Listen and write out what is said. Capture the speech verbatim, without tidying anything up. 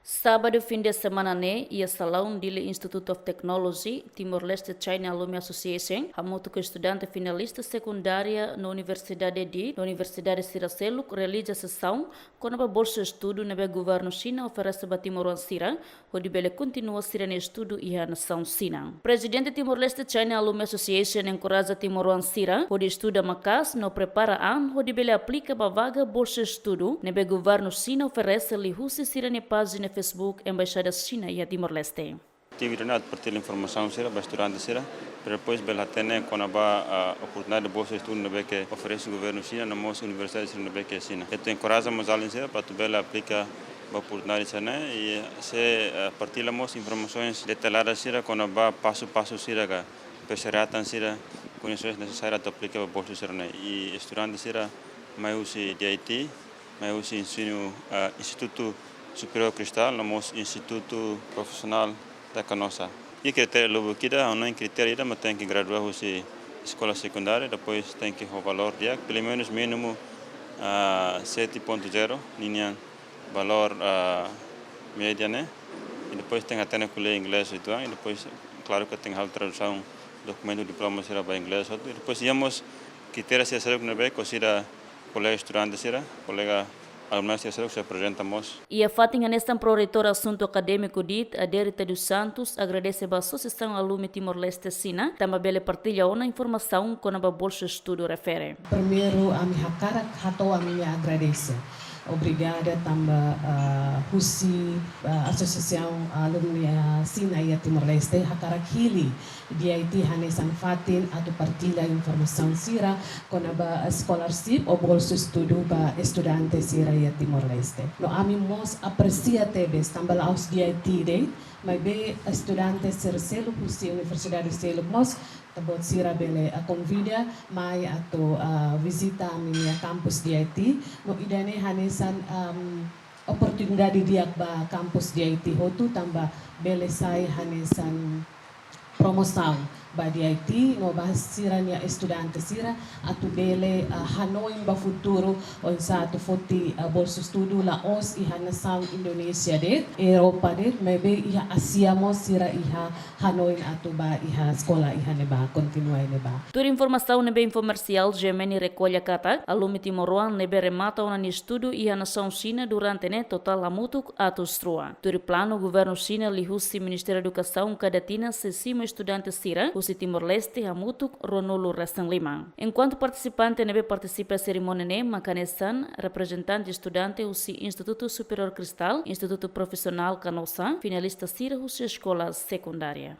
Sábadu fin de semana ne'e, iha salaun Dili Institute of Technology, Timor-Leste China Alumni Association hamutuk ho estudante finalista sekundária no Universidade Dili no universidade sira seluk realiza sesaun kona-ba bolsa estudu ne'ebé governu Xina oferese ba timoroan sira hodi bele kontinua sira-nia estudu iha nasaun Xina. Prezidente Timor-Leste China Alumni Association enkoraja timoroan sira hodi estuda maka'as no prepara an hodi bele aplika ba vaga bolsa estudu ne'ebé governu Xina oferese liuhusi sira-nia pájina Facebook Embaixada Xina iha Timor-Leste. Atividade ne'e atu partilla informasaun sira ba estudante sira, para depois bele hatene kona-ba, ah, oportunidade bolsa estudu ne'ebé ke oferese governu Xina no mós universidade sira ne'ebé ke Xina. Atu enkoraja mós alin sira para atu bele aplika ba oportunidade sira-ne'e, i sei, ah, partilla mós informasaun detalhada sira kona-ba pasu-pasu sira ka persyaratan sira, kondisoens nesesárias atu aplika ba bolsa sira-ne'e. I estudante sira mai husi D I T, mai husi ensinu, ah, Instituto Superior Cristal, no mós Instituto Profissional da Canossa. I kritéria lubuk ida, ha'u hanoin kritéria ida mak tenke gradua husi eskola sekundária, depois tenke ho valór di'ak, pelumenus mínimu, ah, sete ponto zero, ninian valór, ah, média ne'e. I depois tenke hatene ko'alia inglés uitoan, i depois, klaru ke tenke halo tradusaun dokumentu diploma sira ba inglés hotu. I depois iha mós kritéria sira seluk ne'ebé ke sira kolega estudante sira, kolega alumni sira seluk sei aprezenta mós. Iha fatin hanesan Pró-Reitór Asuntu Akadémiku DIT, Aderita dos Santos, agradese ba Asosiasaun Alumni Timor-Leste Xina, tanba bele partilla ona informasaun kona-ba bolsa estudu refere. Primeiru, ami hakarak hato'o ami-nia agradese. Obrigada tanba, ah, husi, ah, Asosiasaun Alumni, ah, Xina iha Timor-Leste hakarak hili D I T hanesan fatin atu partilla informasaun sira kona-ba scholarship ou bolsa estudu ba estudante sira iha Timor-Leste. No ami mós apresia tebes tanba la'ós D I T de'it, maibé estudante sira seluk husi universidade seluk mós, ita-boot sira bele, ah, konvida mai atu, ah, vizita ami-nia kampus D I T. No ida-ne'e hanesan, am, oportunidade di'ak ba kampus D I T hotu tanba bele sai hanesan promosaun ba D I T no ba sira-nia estudante sira atu bele, ah, hanoin ba futuru oinsá atu foti, ah, bolsa estudu la'ós iha nasaun Indonézia de'it, Europa de'it, maibé iha Ázia mós sira iha hanoin atu bá iha eskola iha ne'ebá, kontinua iha ne'ebá. Tuir informasaun ne'ebé Infomersiál G M N rekolla katak, alumni timoroan ne'ebé remata ona nia estudu iha nasaun Xina durante ne'e totál hamutuk atus rua. Tuir planu, governu Xina liuhusi Ministériu Edukasaun kada tinan sei simu estudante sira husi Timor-Leste hamutuk ruanulu-resin-lima. Enkuantu partisipante ne'ebé partisipa serimónia ne'e mak hanesan reprezentante estudante husi Instituto Superior Cristal, Instituto Profissional Canossa, finalista sira husi eskola sekundária.